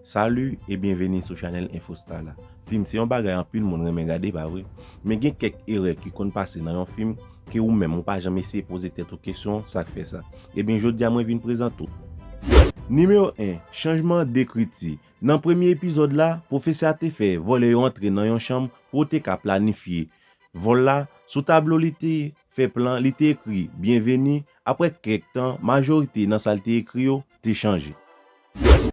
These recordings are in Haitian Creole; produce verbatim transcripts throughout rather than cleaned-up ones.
Salut e byenveni sou chanèl Infostar la. Fim se yon bagay anpil moun renmen gade, pa vre? Men gen kèk erè ki konn pase nan yon fim ke ou menm ou pa janm eseye poze tèt ou kesyon sa k fè sa. Ebyen, jodi a mwen vin prezante w. Nimewo en, chanjman dekriti. Nan premye epizòd la, pwofesè a te fè vòlè yo antre nan yon chanm pou yo te ka planifye vòl la. Sou tablo li te fè plan, li te ekri byenveni. Apre kèk tan, majorite nan sa l te ekri yo te chanje.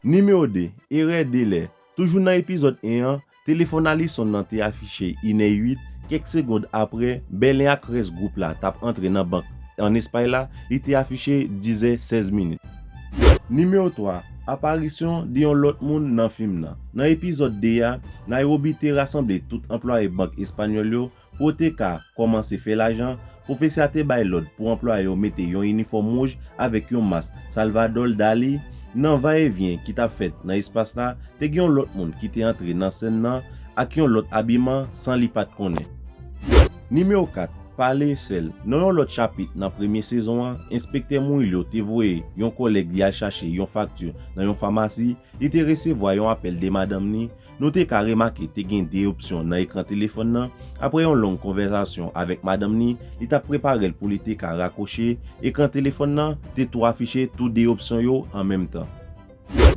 Nimewo de, erè delè. Toujou nan epizòd en an, telefòn Alison nan te afiche inè uit, kèk segonn apre, Bèlen ak rès gwoup la t ap antre nan bank ann Espay la, li te afiche dizè sèz minit. Nimewo twa, aparisyon de yon lòt moun nan fim nan. Nan epizòd de a, Nairobi te rasanble tout anplwaye bank espanyòl yo pou yo te ka kòmanse fè lajan. Pwofesè a te bay lòd pou anplwaye yo mete yon inifòm wouj avèk yon mas Salvador Dali. Nan vayevyen ki t ap fèt nan espas la, te gen yon lòt moun ki te antre nan sèn nan ak yon lòt abiman san li pa t konnen. Nimewo kat, pale sèl. Nan yon lòt chapit nan premye sezon an, enspektè Murillo te voye yon kòlèg li al chache yon fakti nan yon famasi. Li te resevwa yon apèl de madanm ni. Nou te ka remake te gen de opsyon nan ekran telefòn nan. Apre yon long konvèsasyon avèk madanm ni, li t ap prepare l pou li te ka rakwoche, ekran telefòn nan te tou afiche tou de opsyon yo an menm tan.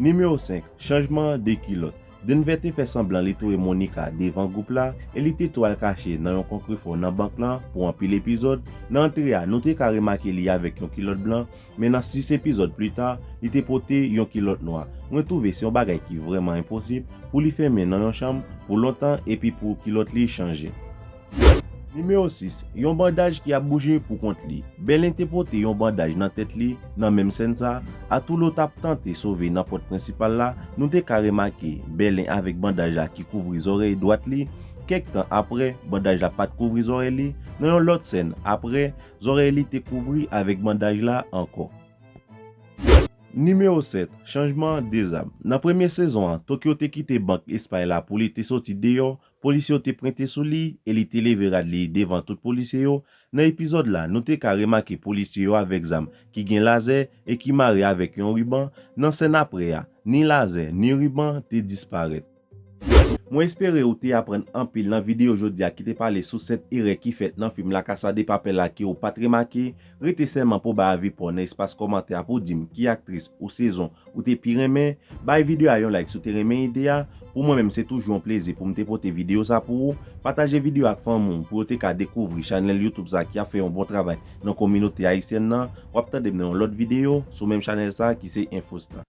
Nimewo senk, chanjman de kilòt. Denver te fè sanblan li touye Monica devan gwoup la e li te tou al kache nan yon kontrefò nan bank lan pou anpil epizòd. Nan antre a, nou te ka remake li avèk yon kilòt blan, men nan sis epizòd pli ta, li te pote yon kilòt nwa. Mwen twouve se yon bagay ki vrèman enposib pou li fèmen nan yon chanm pou lontan epi pou kilòt li chanje. Nimewo sis, yon bandaj ki ap bouje pou kont li. Bèlen te pote yon bandaj nan tèt li. Nan menm sèn sa, atoulo t ap tante sove nan pòt prensipal la. Nou te ka remake Bèlen avèk bandaj la ki kouvri zòrèy dwat li. Kèk tan apre, bandaj la pa t kouvri zòrèy li. Nan yon lòt sèn apre, zòrèy li te kouvri avèk bandaj la ankò. Nimewo sèt, chanjman de zam. Nan premye sezon an, Tokyo te kite bank Espay la pou li te soti deyò. Polisye yo te prente sou li e li te leve rad li devan tout polisye yo. Nan epizòd la, nou te ka remake polisye yo avèk zam ki gen lazè e ki mare avèk yon riban. Nan sèn apre a, ni lazè, ni riban te disparèt. Mwen espere ou te aprann anpil nan videyo jodi a ki te pale sou sèt erè ki fèt nan fim La Casa de Papel la ke ou pa t remake. Rete sèlman pou w bay avi pa w nan espas kòmantè a pou w di m ki aktris ou sezon ou te pi renmen. Bay videyo a yon like si w te renmen ide a. Pou mwen menm, se toujou yon plezi pou m te pote videyo sa pou ou. Pataje videyo ak fanmi w pou yo te ka dekouvri chanèl YouTube sa ki ap fè yon bon travay nan kominote ayisyèn nan. W ap tande m nan yon lòt videyo sou menm chanèl sa ki se Infostar.